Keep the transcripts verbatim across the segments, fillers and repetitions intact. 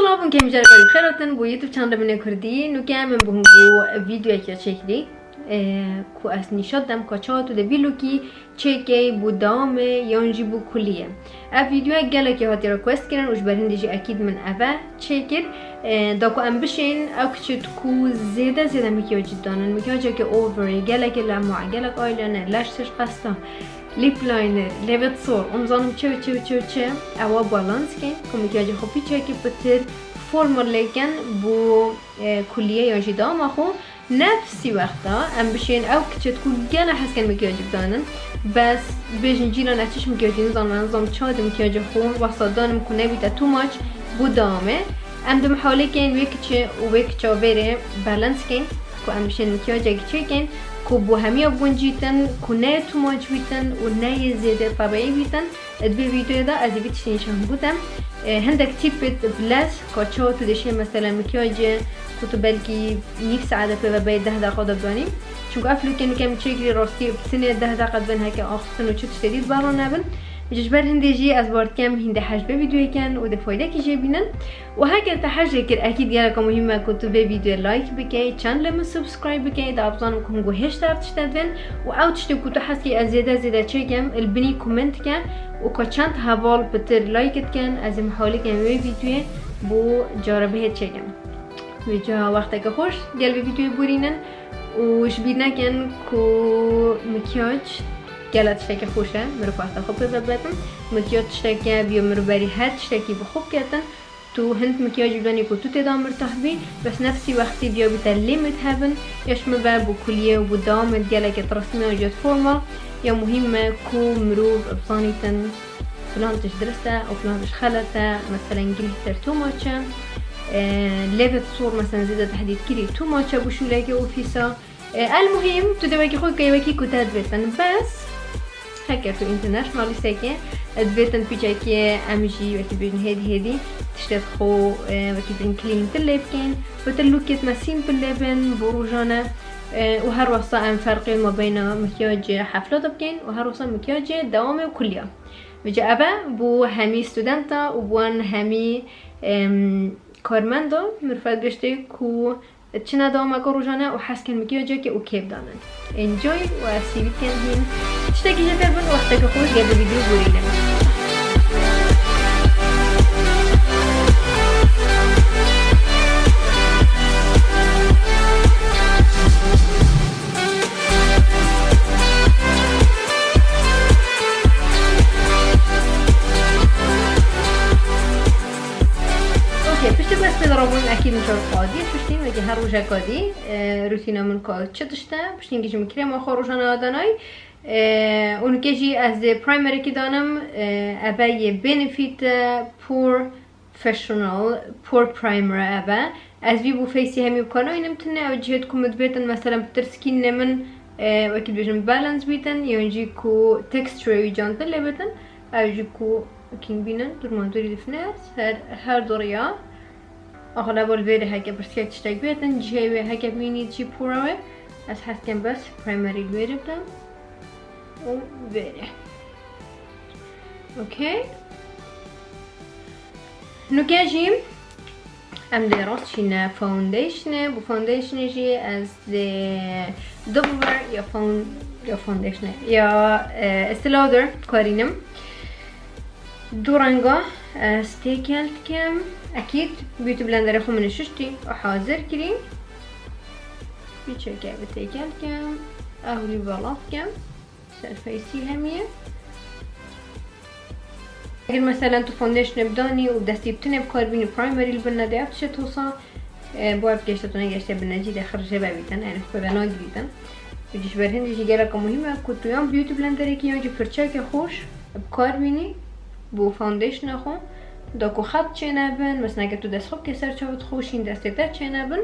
Çawa bûn, kêm carekê bi xêr hatin bo YouTube channelê min ê Kurdî. Nûke min bûn bo videoyeke çêkirî, e, ku ez nîşan dem ka çawa tu dê vî lookî çêkey bo dewamê yan jî bo kulîye. Ev videoya gelekî hatiye request kirin û ji ber hindê jî ekîd min eve çêkir. E, da ku em bişên, ew kiçêt ku zêde zêde mikyacî danin, mikyaceke over, gelekê lema, gelek eyeliner, lash tişt qesta, lip liner, lêvê sor, û nizanim çi û çi û çi û çi, ewa balance kên, ku mikyacê xwe pîçekî pitir formal lêken bo, e, kulîye yan jî dewama xwe. Nefsî wexta em bişên ew kiçêt ku gela hez ken mikyacî bidanin, bes bêjin cîran ez çiş mikyacî nizanim, ez nizanim çawa di mikyacê xwe wesa danim ku nebîte too much bo dewamê. Em di mihalê kên wê kiçê û wê kiça vêrê balance kên, ku em bişên mikyacekî çêkên ku bo hemiya guncîtin, ku neyê too much bîtin û neyê zêde tebeî bîtin. Di vê vîdeoyê de ez ê vî tiştî nîşan bidim. E, hindek tîpêt bi lez, ka çawa tu dişê mesela mikyacê ku tu belkî nîv saete pê ve bê deh deqa de bidanî. Çunku ev lookên nûke min çêkirî rastî bi tinê deh deqa dibên heke axiftin û çi tiştê dî di bera nebin. Ji ber hindê jî ez bar dikem hîn dê hej vê vîdeoyê ken û dê faydekî jê bînin. Û heger te hejê kir, ekîd geleka muhîm e ku tu vê vîdeoyê like bikey, channelê min subscribe bikey, da bizanim ku hûn guhêşter tişte divên û ew tiştê ku tu hez key ez zêde zêde çêkem, li binî comment ke û ka çend heval pitir like dikin, ez ê mihalê kem wê vîdeoyê bo cara bihêt çêkim. Vêca wexteke xweş, gel vê vîdeoyê borînin û ji bîr nekin ku mikyaj gela tişteke xweş e, mirov wexta xwe pê ve bidin. Mikyaj tişteke biya mirov berî her tiştekî bi xwe biketin. Tu hind mikyaj bidanî ku tu tê de mirtah bî, bes nefsî wextî biya bîte limit hebin, ya ji min ve bo kulîye û bo dewamê gelekê di resmî yan jî di formal, ya muhîm e ku mirov bizanîtin filan tişt dirist e û filan tişt xelet e, meselen girîhtir too much e, e, lêvê sor meselen zêde tehdîtkirî too much e bo şûleke ofîsa. E, el muhîm, tu dê wekî xwe key wekî ku te divêtin. Bes, heke tu internationalîsteke, e, divêtin pîçekê em jî wekî bêjin hêdî hêdî tiştê xwe, e, wekî bêjin clean tir lê bikên. Wekî lookêt me simple lê bin bo rojane. E, û her wesa em ferqê mabeyna mikyacê hefla de bikên û her wesa mikyacê dewamê û kuliya. Vêca ev e bo hemî studenta û bo wan hemî, em, karmenda, mirov giştê ku çine dewameke rojane û hez kin mikyacekê û kêf danin. Enjoy û ez sîvî dikin hîn. Tiştekî jê fêr bin, wexteke xweş, gel vê vîdeoyê borînin. Okey, piştî ku ez pê de rabûm, ekîd min çar qadî, piştî wekî her rojeka dî, e, rutîna min ka çi tişt e, piştî hingî jî min krema xwe rojane adanay. E, û nûke jî ez dê primerekî danim, e, eve yê Benefit, e, Pore Professional Pore Primer eve. Ez vî bo facê hemî bi kar nayînim tune, ew cihêt ku min dibêtin, meselen, pitir skinê min, e, wekî dibêjin balance bîtin, yan jî ku texture wî cantir lê bêtin, ew jî ku wekî bînin, dûrma dûrî difne, her, her du riya. Axleba li vêrê heke pirsiyek tiştek bêtin, cihê wê heke bînî jî pore wê. Ez hez kem bes primerî li vêrê bidim. Û vêrê. Okey. Nûke jî em dê rast çîne foundationê. Bo foundationê jî ez dê Double Wear ya foun-, ya foundationê ya, e, Estee Lauder karînim. Du renga ez têkel dikim. Ekîd Beauty Blenderê xwe min şiştî û hazir kirî. Pîçeke bi têkel dikim. Ew lî bela dikim. Ser facê hemî ye. Eger meselen tu foundationê bidanî û destî bi tinê bi kar bînî, primerî li bin nedê, ev tişt wisa, e, bo ev geşte tu negeşte bin necî de xirje vebîtin, yani xwe ve nagirîtin. Û ji ber hindî jî geleka muhîm e ku tu yan beauty blenderekî yan jî firçeyeke xweş bi kar bînî bo foundationa xwe. Da ku xet çênebin, mesela eger tu dest xwe bike ser çavê xwe, şîn destê te çênebin.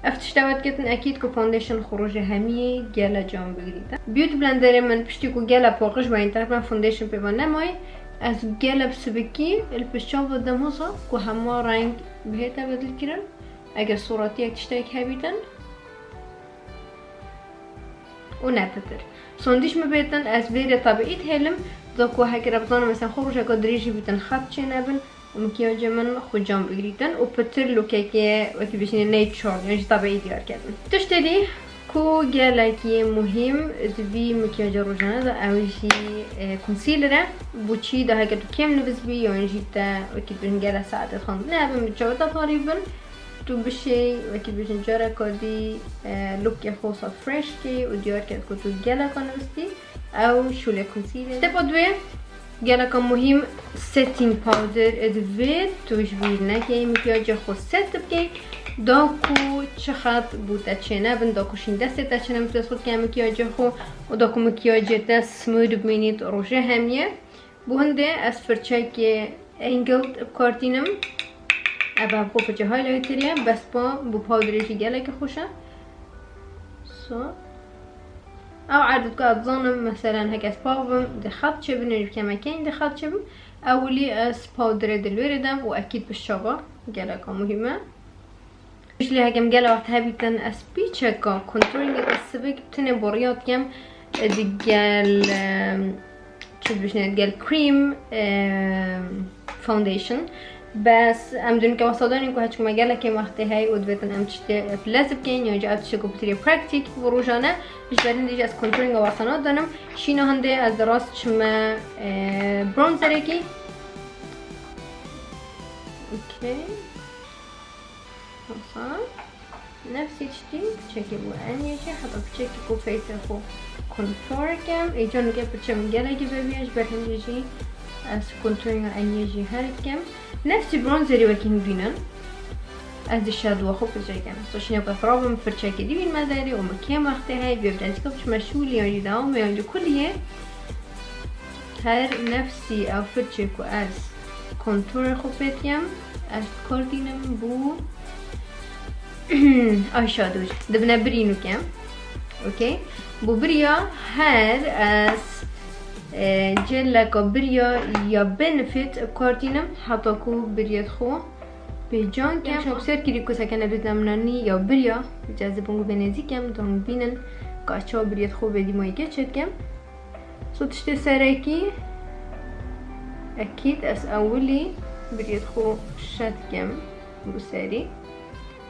Ev tişta we diketin ekîd ku foundation xwe rojê hemiyê gele can bigirîte. Beauty blenderê min piştî ku gele paqij bû, yani teqrîben foundation pê ve nemayê, ez gele bi sibikî li pişt çav ve dem hosa ku hema reng bihête bedilkirin. Eger suratiyek tiştek hebîtin, û ne pitir. Sondîş mi bêtin, ez vêrê tabiî dihêlim, da ku hekir e bizanim, mesela xwe rojeka dirêjî bîtin, xet çênebin, Û mikyajê min xwe cam bigirîtin û pitir lookekê wekî bêjinê natural, yan jî tebeî diyar ketin. Tiştê dî ku gelekî muhîm di vî mikyajê rojane de ew jî, e, concealer e. Bo çi de heke tu kêm nivîs bî yan jî te wekî bêjin gelek saetê xwendinê hebin, bi çawa te tarî bin, tu bişêy wekî bêjin careka dî, e, lookê xwe wisa fresh key û diyar ket ku tu geleka nivîs bî. Ew şûlê concealer. Step duê, geleka muhîm, setting powder divê tu ji bîr nekey, mikyajê xwe set bikey. Da ku çi xet bo te çênebin, da ku şîn destê te çênebin, tu dest xwe dikey mikyajê xwe û da ku mikyajê te smooth bimînît rojê hemiye. Bo hindê ez firçekê Angled bi kar tînim. Ev bi xwe firçe highlighter e, bes pa bo powderê jî gelekî xweş e. So. Ew erdî dike, ez dizanim, meselen, heke ez pav bim, dê xet çêbin, êrî bikeme keyn dê xet çêbim. Ewilî ez powderê di li wêrê dem û ekîd bi şava, geleka muhîm e. Ji lê hekem gele wext hebîtin, ez pîçeka contouringê te sivik tinê bo riya dikem, e, digel, e, çi dibêjin, digel cream, e, foundation. Bes em dûnike wesa danîn ku heçku me gelekê wextê hey û divêtin em tiştê bi lez bikeyin, yan jî ev tiştê ku pitirê praktîk bo rojane, ji ber hindê jî ez contouringa wesa nadanim. Şîna hindê ez di rast çime, e, bronzerekî. Okay. Wisa nefsî tiştî piçekê bû. Em yê jî heta piçekê ku feyse xwe contour kem. Ê can dike pirçe min gelekî vebîya, ji ber hindê jî ez contouringa eniyê jî her dikem. Nefsî bronzerî wekî hûn bînin. Ez dê şedwa xwe piçe kem. So şîne ku xirab im, pirçekê dî bînme derê û min kêm wextê heye, vê bi dezîka biçime şûlê yan jî dewamê yan jî kuliyê. Her nefsî ew firçê ku ez kontorê xwe pê dikem, ez bi kar tînim bo eyeshadow. Dibine birî nûke. Okey. Bo biriya her ez, e, geleka biriya ya Benefit bi kar tînim, heta ku biriyê xwe pê can kem. Şop ser kirî ku seke nebêt nemnanî ya biriya, ji ez dibûn ku bê nêzîk em, dong bînin, ka çawa biriyê xwe bê dîmayî keçê dikem. So tiştê serekî, ekîd ez ewilî biriyê xwe şet dikem bo serî.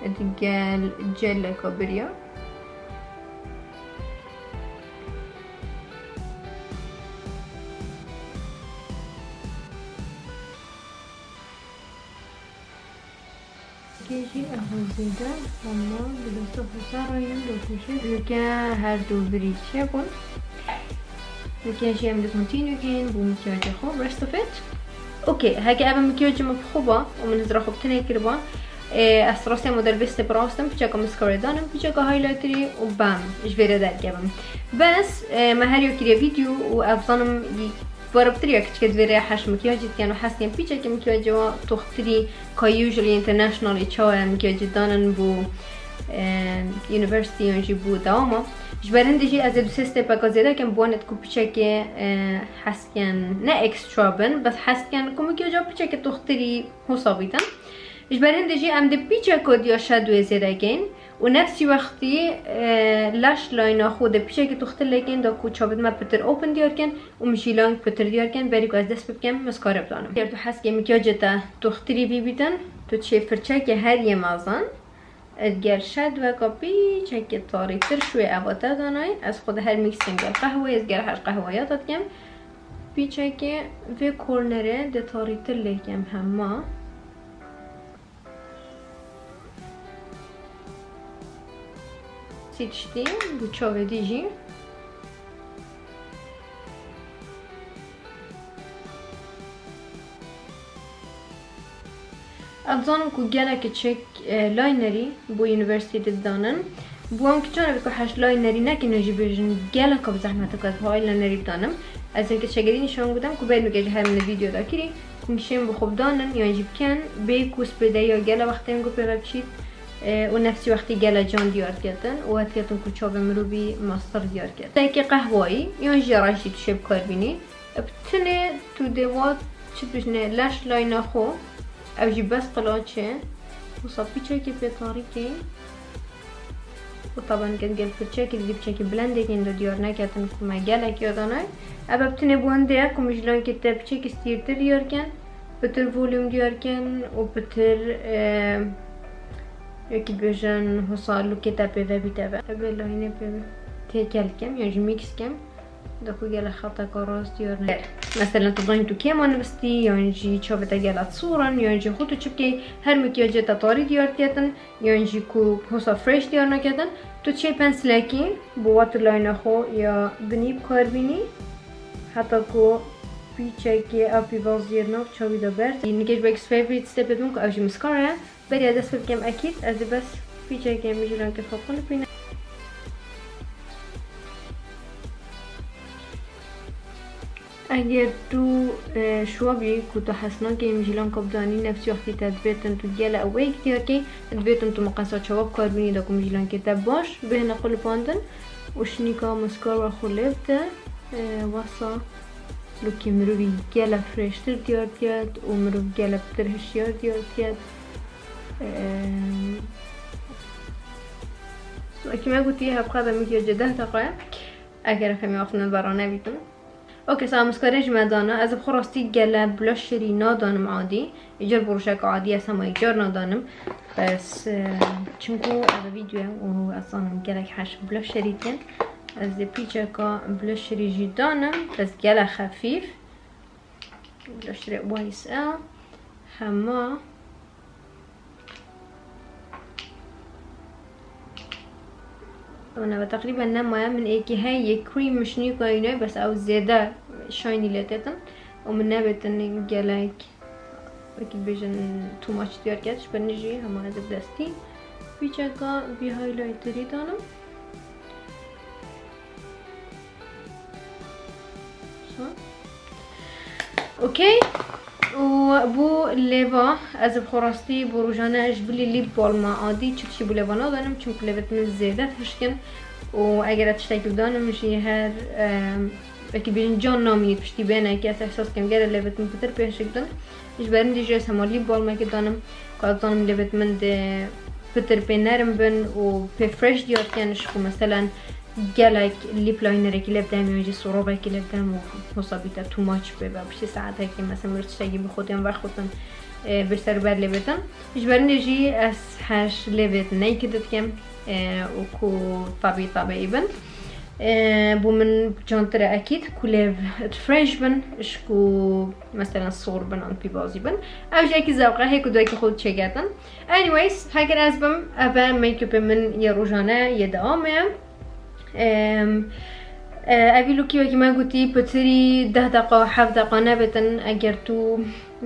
Digel geleka biriya. Kê jî ev zêde hema bi desta xwe ser rayînin do pêşê. Nûke her du birî çêbûn. Nûke jî em dê continue keyin bo mikyajê xwe, rest of it. Okey, heke ev mikyajê min bi xwe ba û min hizra xwe bi tinê kiriba, ê, ez rastê model bêstê bi rastim, piçeka mascara danim, piçeka highlighterî û bam, ji vê re derkevim. Bes, ê, me her ya kiriye vîdeo û ez zanim, Barabtir ya kiçike divê rê heş mikyajî dikin û hez dikin piçekî mikyajê wa toxtirî ka usually internationally çawa ye mikyajî danin bo, e, university yan jî bo dewama. Ji ber hindê jî ez ê du sê stepeka zêde kem bo net ku piçekê, e, hez dikin ne extra bin, bes hez dikin ku mikyaja piçekê toxtirî hosa bîtin. Ji ber hindê jî em dê piçeka diya şedwê zêde keyin. Û nefsî wextî, e, lash line-a xwe de piçekî toxtir lêkin da ku çavê me pitir open diyar kin û min jî line pitir diyar kin, berî ku ez dest pê bikim, mascara bidanim. Eger tu hez kê mikyajê te toxtirî bî bîtin, tu çê firçekê heriyê mezin, e, digel şedweka piçekî tarîtir şûyê eva te danay, ez xwe di her mixing gel qehweyê, ez gel her qehweya te dikim, piçekê vê cornerê dê tarîtir lêkim hema. Sî tiştî, bi çavê dî jî. Ez dizanim ku gelek çek, e, linerî bo university didanin. Bo wan kiçan ev ku heş linerî nekin jî bêjin geleka bi zehmet ku ez bi eyelinerî bidanim. Ez ên keçegedî nîşan gudim ku bêrnûke ji her min li vîdeo da kirî. Ku min şên bi xwe bidanin yan jî bikin, bê ku spêdeya gele wextên ku pê ve biçît, e, û nefsî wextî gele can diyar diketin û we diketin ku çavê mirovî mestir diyar ket. Tekê qehwayî yan jî reşî tu şê bi kar bînî. Bi tinê tu dê wa çi dibêjinê lash line-a xwe, ew jî bes qilaçê, wisa pîçekê pê tarîkê. Û taban gel, gel pirçekî didî piçekî blendekî da diyar neketin ku me gelek ya danay. Ev bi tinê bo hindê ye ku min ji lankê te piçekî stîrtir diyar ken. Pitir volume diyar kin û pitir, e, wekî bêjin hosa lookê te pê ve bîte ve. Ev ê layînê pê têkel kem yan jî mix kem. Da ku gelek xeteka rast diyar neke. Meselen tu zanî tu kêma nivistî yan jî çavê te gelek sor in yan jî xwe tu çi bikey, her mikyacê te tarî diyar diketin. Yan jî ku hosa fresh diyar naketin, tu çê pensilekî bi waterline xwe ya binî bi kar bînî, heta ku pîçekê ev pîvaziyê di nav çawî de ber. Nike ji bo X Favorites stepê din ku ev jî mascara ye. Beriya dest pê bikem ekîd, ez ê bes pîçekê mijîlankê xwe qulipînim. Eger tu, e, şiwa bî ku tu hez nakî mijîlanka bidanî, nefsî wextî te dibêtin tu gele weyk diyar key, dibêtin tu miqesa çawa bi kar bînî da ku mijîlankê te baş bihêne qulipandin û şinîka mascara xwe lê bide, e, wesa lookê mirovî gele freshtir diyar diket û mirov gele pitir hişyar diyar diket. E, so, wekî me gotî, hevqada mikyacê deh deqa ye. Eger xemî wextine bera nebîtin. Okey, sa maskarê ji me dana. Ez bi xwe rastî gele blusherî nadanim adî. Îcar bi rojek adî ez hema îcar nadanim. Bes, e, çimku ev vîdyoya û ez zanim gelek heş blusherî tên. Ez dê pîçeka blusherî jî danim. Bes gele xefîf. Blusherê Y S L. Hema Tamam, teqrîben nemaye. Min êkî hey yê cream mişnî kayîne, bes ew zêde shiny lê têtin û min nebêtin gelek, wekî bêjin, too much diyar ket. Ji ber nijî hema ez bi destî pîçeka vî highlighterî danim. Okey. Û bû lêva, ez bi xwe rastî bo rojane ji bilî lip balma adî çi tiştî bo lêva nadanim, çimku lêvêt min zêde hişk in û eger ez tiştekî bidanim jî her, em, wekî bêjin can namînî piştî bêne, ki ez ehsas dikim gere lêvêt min pitir pê hişk bin. Ji ber hindî jî ez hema lip balmekê danim, ku ez zanim lêvêt min dê pitir pê nerm bin û pê fresh diyar dikin, ji ku meselen gelek lip linerekî lê bidem yan jî sorovekî lê bidem û hosa bîte too much pê ve. Piştî saetekê mesela mirov tiştekî bixwit yan vexwit in, e, bêser ber lêvêtin. Ji ber hindê jî ez her lêvêt neyke dikim, e, û ku tabî tabiî bin. E, bo min cantir e ekîd ku lêv fresh bin, ji ku meselen sor bin an pîvazî bin. Ev jî yekî zewq e, hê ku duyekî xwe çêketin. Anyways, heger ez bim, ev e make-upê min yê rojane, yê dewamê ye. Em, e, evî lookî wekî me gotî, pitirî deh deqa, heft deqa nebêtin, eger tu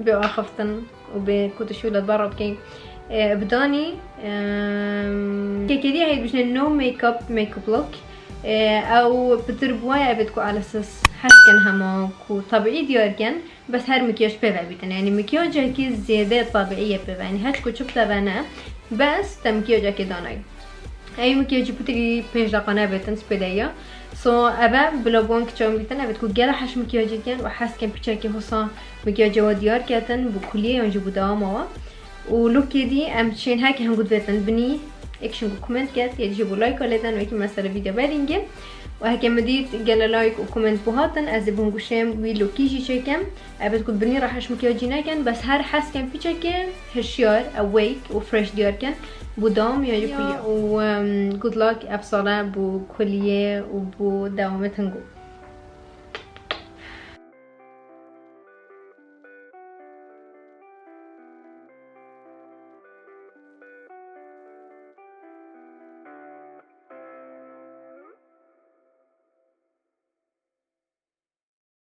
bê axiftin û bê ku tu şûlet berra bikey, e, bidanî, em, kekediya heye dibêjine no makeup, makeup look. E, ew pitir bi wa ye, evêt ku elisiz hez kin hema ku tabiî diyar kin. Bes her mikyaj pê ve bîtin. Yanî mikyajekî zêde tabiî ye pê ve. Yanî heç ku çi bi te ve ne, bes te mikyajekê danayî. Ey mikyajî pitirî pênc deqa nebêtin spêde ya. So, eve bila bon kiçan bîtin, evet ku gela heş mikyajê kin û hez kin piçekî hosa mikyajê we diyar ketin, bo kuliyê yan jî bo dewama we. Û lookê dî em çên heke hingû divêtin binî, êk şingû comment ket, yê jî bo like lê den, wekî mesela vîdeo berîngê. Û heke min dît gele like û comment bo hatin, ez ê bi hingû şêm wî lookî jî çêkem. Evêt ku binî re heş mikyajî nekin, bes her hez ken piçekê hişyar, awake û fresh diyar ken. Bo dewam ya jî kulî. Û, em, good luck ev sale bo kuliyê û bo dewamê hingû.